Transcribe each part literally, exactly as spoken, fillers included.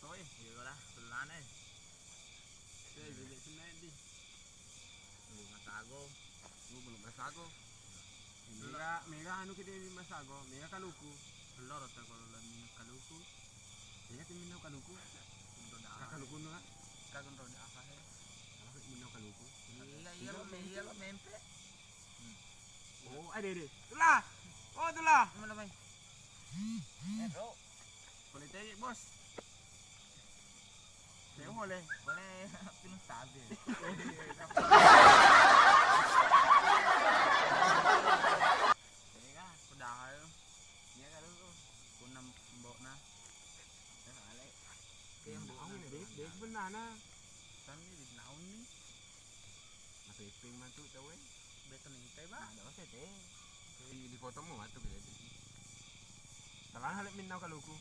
Oi, iyalah, sellana, eh. Eh, bebek senna, di. Belum masago. Oh, belum masago. Mega, mega anu kita ini masago, mega kaluku. Loro ta kalau la minno kaluku. Mega tu minno kaluku. Untuk dah. Kaluku nu, ah. Kagak untuk dah apa, eh? Kalau minno kaluku. Iya, iya, lo me-, iya, lo mempe. Hmm. Oh, ada, ada. Tulah. Oh, tulah. Mana, Mai? Eh, Bro. Boleh tanya, Bos. Saya boleh. Boleh, pin stabil. Iya, sudah. Iya, kalau aku. Aku enam mbok nah. Dah, alek. Oke, yang mbok nah. Dek, dek, benar nah. Kan ini di naon nih? Napepeng matu tau e. Beto nitai, Pak. Ada oset e. Di, di fotomu matu kita itu. Salah hal minna kaluku.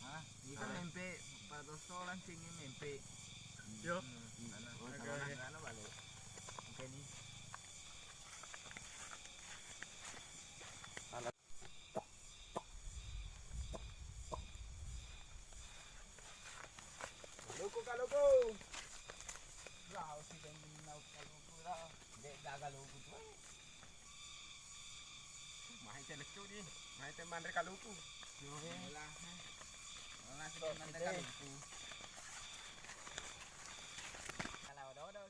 Ah, ini kan mempe, pada toso lancing mempe. Yo. Hmm. Sana. Oh, oke, salah. Oke. Sana balik. Oke nih. Kaluku, kaluku. Rau si deng minau kaluku, rau. Dek, dah kaluku tu, eh. Mai te lecu di, mai te manre kaluku. Yo, eh. Lah, eh. Mana si manre kaluku. Kalau ada, ada.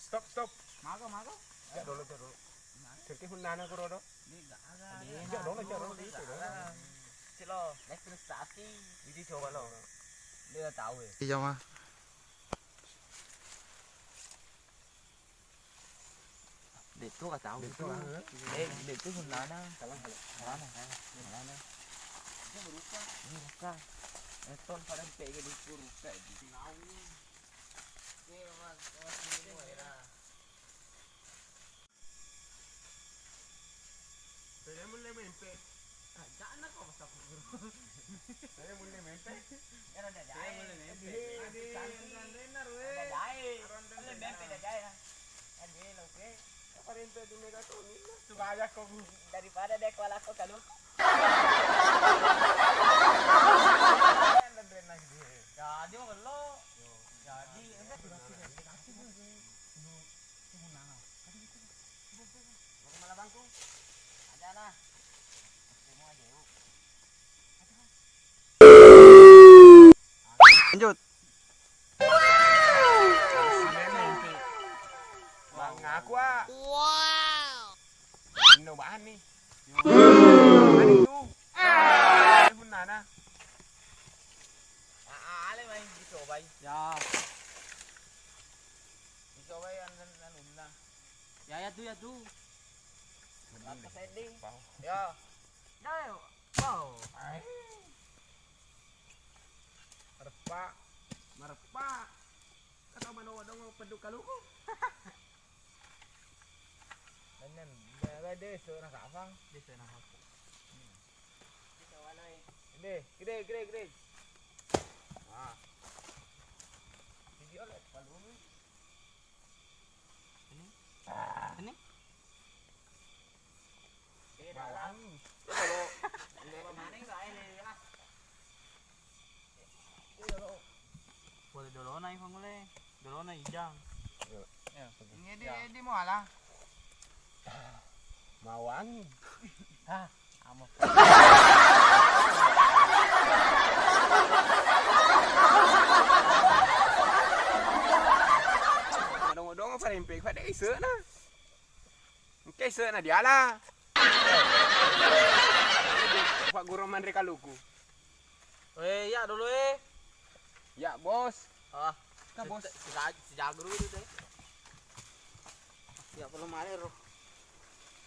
Stop, stop. Maga, maga? Cek dulu, cek dulu. Cek hunnana kuro do. Cek dulu, cek dulu. Cek lo, investasi. Ini coba lo. Dia tahu ya. Iya, mah. De'to ka tau. De'to, ah. Eh, de'to sunnana. Salah, salah. Mana? Mana? Itu berupa. Ini bukan. Eh, ton pada pege di buku rupa. Naung. Oke, Mas. Mas, ini era. Saya mulai main pe. Ajana kau masa guru. Saya mulai main pe. Era dah jai. Saya mulai main pe. Ade, ande, ande, ande, ande. Dah jai. Ande main pe dah jai. Ande lo ke. Apa rimpe di mega tu ni? Suka aja kau. Daripada dia kuala kau kaluku. Jadi mau lo. Jadi, enggak. Lanjut. Bang, aku, ah. Wow. Inno bani. Bani tu. Hunnana. Ale main dicobai. Ya. Dicobai an-, anunna. Ya, ya tu, ya tu. Apa setting? Ya. Ya, ya. Wow. Mareppa. Mareppa. Kata mano dong peddu kaluku. Nenen, dia, dia, dia, so, nak apa? Dia, so, nak apa? Gede, gede, gede, gede. Nah. Video lihat palu. Ini. Ini. Bawang. Ini dolo. Ini dolo. Pole dolona iPhone le. Dolona ijang. Yo. Ya. Ini di, di muala. Mawang. Hah, amo. Dongo-dongo parempe pada isena. Engka isena diala. Pak guru manre kaluku. Eh, ya dulu eh. Ya, Bos. Ah, ka, Bos. Sija-, sijago dulu teh. Ya perlu male ro.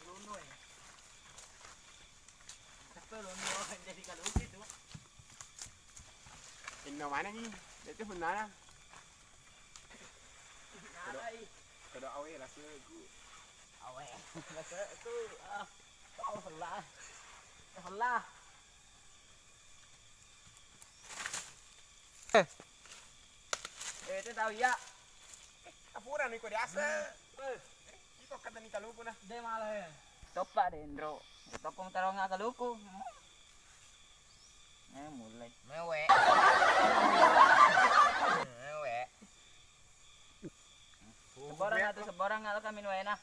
Lono eh. Tapi lono jadi kaluku itu. Inno mana ni? Itu benar. Kada, kada awe lah sih aku. Awe. Lah sih aku. Ah. Awe lah. Awe lah. Eh. Itu tahu ya. Apura nih kok diasa. Eh, iko kata nih kaluku nah. Dia malah ya. Topa deh, Indro. Tokong tarong kaluku. Eh, mulai. Mewe. Mewe. Seborang atau seborang kalau kami nuena.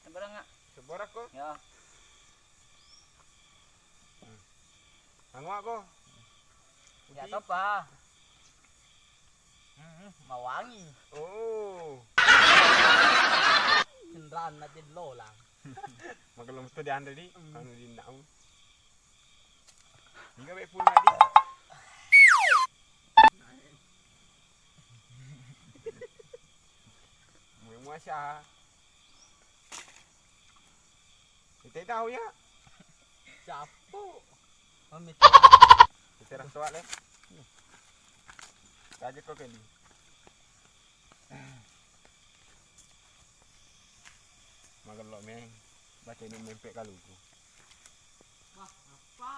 Seborang nggak? Seborang kok. Ya. Anu aku. Ya topa. Hmm, mawangi. Oh. Kendaraan nanti lolang. Magelum tu dianre di, anu di nau. Hingga baik pun tadi. Muasa. Kita tahu ya. Siapa? Mami. Kita rasa le. Aja kok kali. Magello meng. Baca ini mempek kaluku. Wah, apa?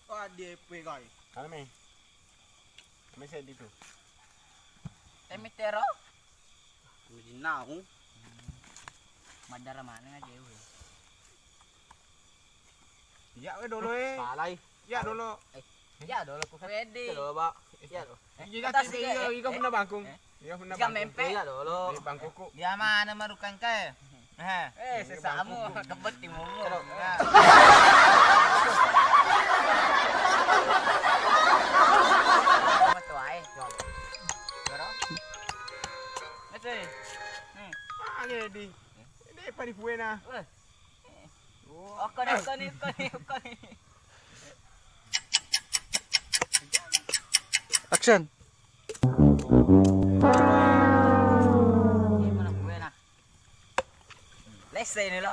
Wah, dia P K. Halo, Mei. Mei seddi tu. Eh, mitero? Anu jinnahu. Madara mana aja we. Iya, we dolo, eh. Salai. Iya dolo. Eh, iya dolo ku. Wedi. Iya dolo, Pak. Iya dolo. Iya, atas iya, iya, iya, iya, punna bangkung. Eh? Iya, punna bangkung. Mempe. Iya dolo. Di bangkuku. Dia mana marukang ke? Eh. Eh, sesamu kebet timumu. Nah. Sama tuai. Garo. Ete. Hmm. Ah, ini di. Ini pari puena. Eh. Oke, oke nih, oke nih, oke nih. Action. Gimana gue nah? Lese ini lo.